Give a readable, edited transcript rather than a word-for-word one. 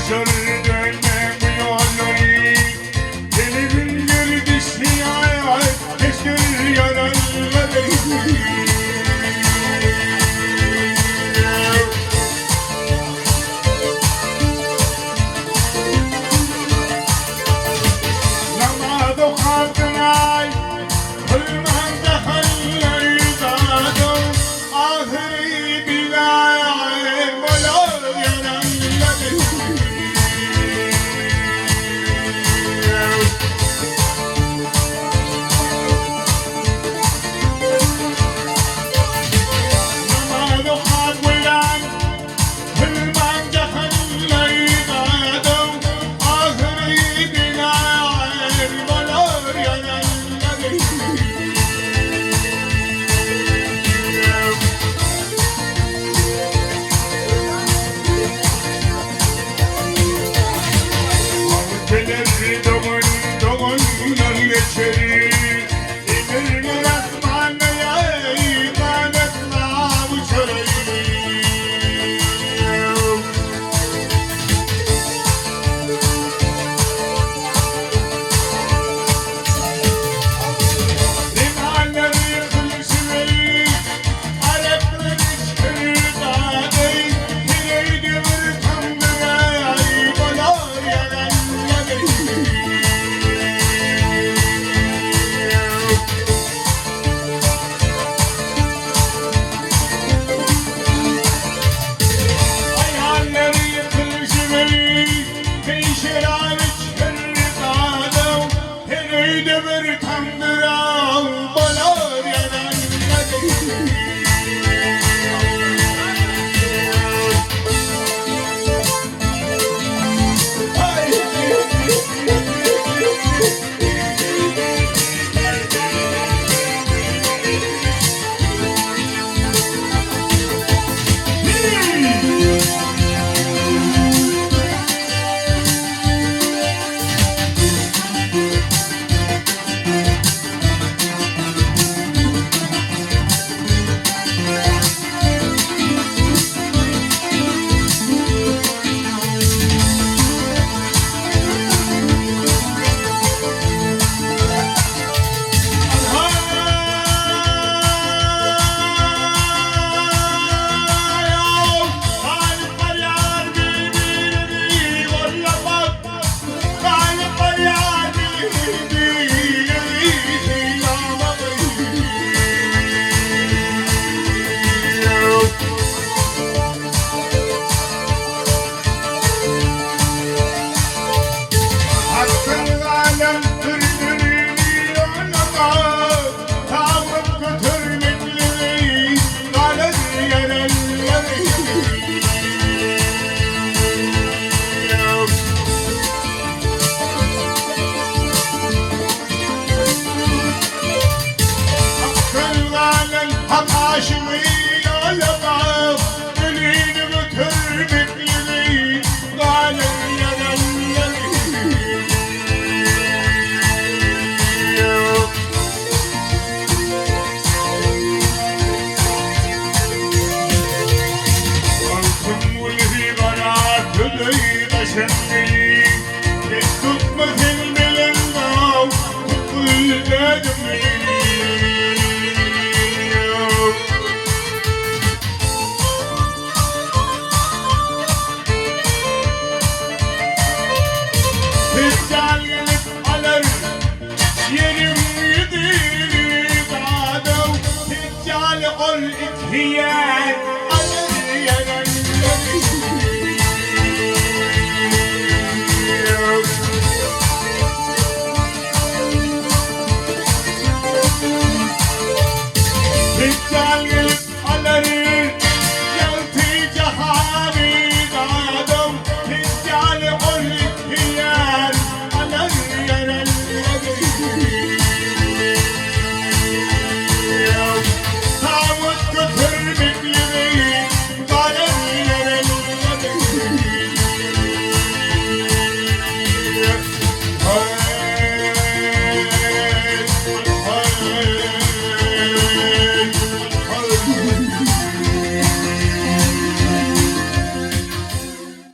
Uçar dönme bu ýollary Pelegiň gerdişi ýaý Keşir ýaranlary. Namaz okardyň-aý, kylman jahanlary dadyň, Ahyry bigaý bolar ýaranlary. Namaz okap weýran kylman jahanlary dadyň, Ahyry bigaý bolar ýaranlary. Gelir dogan dogandan geçerir Emirler asmana ýaý Ganatlap uçaryr. Limanlary gylyşyny Araplar içgirdaday Heleýde bir tamdyraý Bolar ýalanlary. Aýallary gylyşyny Heý şerap içgirdaday Heleýde bir tamdyraý Bolar ýalanlary. Galyp barýar bir-birini gollamak, Galyp barýar bir-birini sylamak. Hakdan galan türküni ýollamak, Saglyk götermekligi galar ýerelleri. Hakdan galan hak aşygy ýollamak, Ölini götermekligi galar ýerelleri. Altyn gülhi gara közeý gaşyndy.